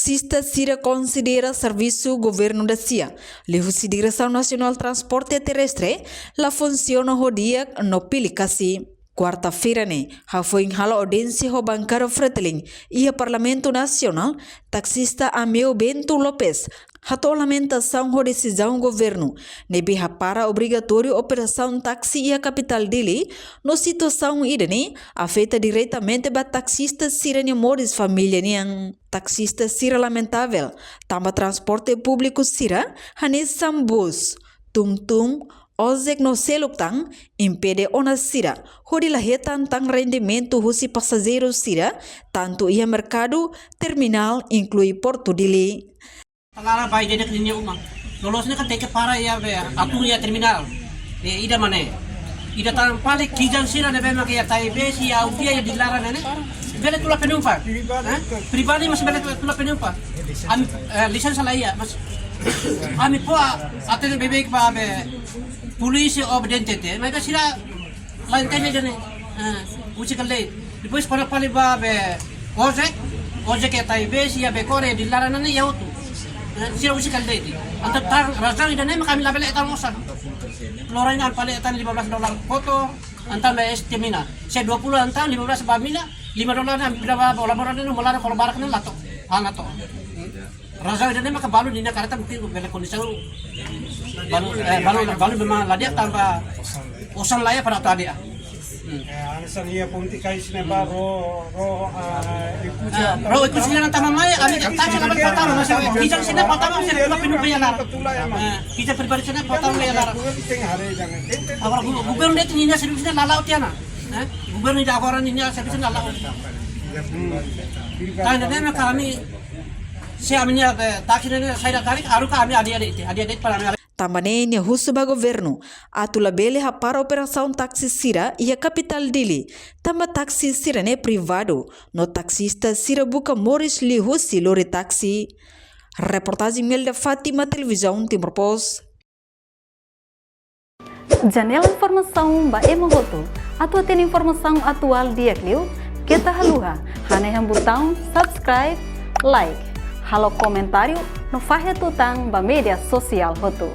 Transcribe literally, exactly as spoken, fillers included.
Taksista sira konsidera servisu governu dasia liuhusi Diresaun Nasionál Transporte Terrestre la funsiona ho di'ak no pili kasi. Kuarta-feira ne'e, hafoin halo audiénsia ho bankada Fretilin iha Parlamentu Nasionál, taksista Ameu Bento Lopes hato'o lamentasaun ho desizaun governu ne'ebé hapara obrigatóriu operasaun táksi iha kapitál Dili, no situasaun ida-ne'e afeta diretamente ba taksista sira-nia moris família nian. Taksista sira lamentavel tanba transporte públiku sira hanesan bus, tum-tum, ojek no seluk tan impede ona sira hodi la hetan tan rendimentu husi pasajeiru sira, tantu iha merkadu, terminál, inklui Portu Dili. Laran ba ida-idak nia uma. Loloos ne'e kan tenke para iha be, atu iha terminál. E, ida mak ne'e. Ida tan fali kijang sira ne'ebé mak iha Taibesi, iha Audi, iha Dili laran ne'e. Bele tula penumpang. Hah? Pribadi mós bele tula penumpang. Ami, eh, lisensa la iha, mas ami fó hatene beibeik ba be polísia ou B N T T. Maibé sira la entende ida-ne'e. Ah, husik hela de'it. Depois kona fali ba be ojek, ojek iha Taibesi, iha Bekore, Dili laran ne'e iha hotu. Ah, sira husik hela de'it. Entaun tan razaun ida-ne'e mak ami labele hetan osan. Loron ne'e ami fali hetan lima belas dolar kotor, entaun be este mina. Se dua puluh entaun lima belas ba mina, lima dolar ne'e ami fila ba, ba ola moran ne'e, molan kolo barak ne'e la to'o. Ah, la to'o. Razaun ida-ne'e maka balu ninia kareta mungkin bele kondisaun balu, eh, balu, balu memang la di'ak tanba osan la iha para atu hadi'a. Hmm. Eh, hanesan iha ponte kais ne'e ba ro, ro, ah, Oekusi. Ah, ro Oekusi ne'e tama mai, ami taksi ne'e ba tama, mas kijang sira ne'e ba tama, sira tula penumpang iha laran. Eh, kijang pribadi sira ne'e ba tama iha laran. Agora gu-, governu de'it ninia servisu ne'e la la'o tiha ona. Eh, governu ida agora ninia servisu ne'e la la'o. Hmm. Tan ida-ne'e maka ami Se ami-nia, eh, taksi ne'e saida karik, haruka ami hadi'a de'it, hadi'a de'it para ami. Tanba ne'e nia husu ba governu atu labele hapara operasaun taksi sira iha kapitál Dili, tanba taksi sira-ne'e privadu, no taksista sira buka moris liuhusi lori taksi. Reportajen Imelda Fátima, Televizaun Timor Post. Janela informasaun ba ema hotu. Atu hatene informasaun atuál di'ak liu, keta haluha hanehan butaun subscribe, like, halo komentáriu no fahe tutan ba média sosiál hotu.